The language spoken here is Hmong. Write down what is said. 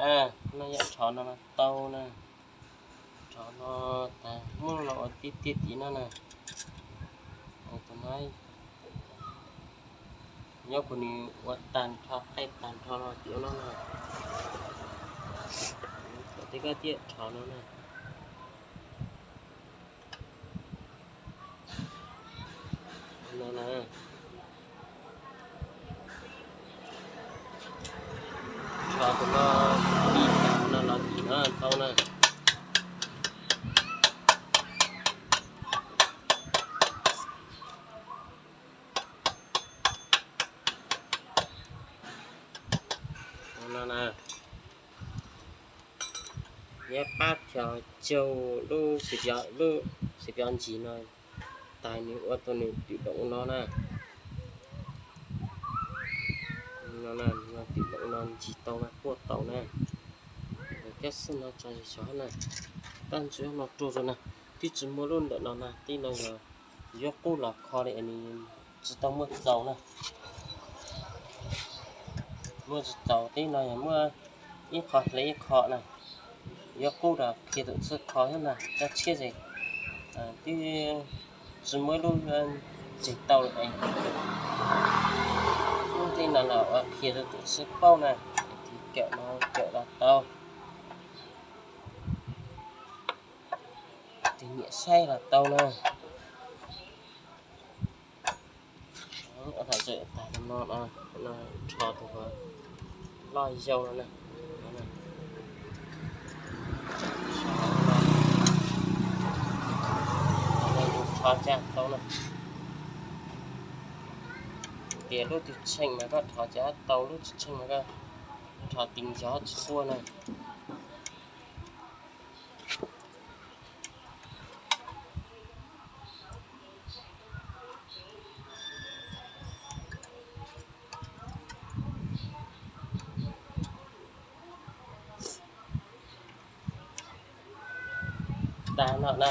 No yog rhov no tau na. Rhov no tas muab los ua tiaj tiaj tim no na. Tus no nyob kuv nws ua tag nrho qaij tag nrho no tim no na. Kom tej koj thiaj rhov no na. No na. Rhov tus no tim no los tim no tau na. No na. Nyob pab cog caug lub, lub xiv piov ntsis no tas nws ua tau nws twm doom no na. Twm doom no ntsis tau mas puaj tau na. Kab xwb no tso xov na. Tab ntsis no rau na. Twb tsis muaj lub ntawm no na, tib no yog yuav qub los kho li nws tsis tau muaj txaus na. Muaj tsis txaus, tib no yog muaj ib qho hle ib qho na. Yuav qub los qhia tus txhawb kho xwb na, cov tshiab ces twb tsis muaj ib lub tseg tau li es. Lub tib no los ua qhia rau tus txhawb paub na, tiv kawm no kawm los tau, tiv niam saib los tau na. Tag no, rho tus loj yau no na. Rho tsa tau na. Tias lub twg tsheej mas koj rho tsa tau, lub tsis tsheej mas koj rho tis yov tsis quaj na. Tag no na.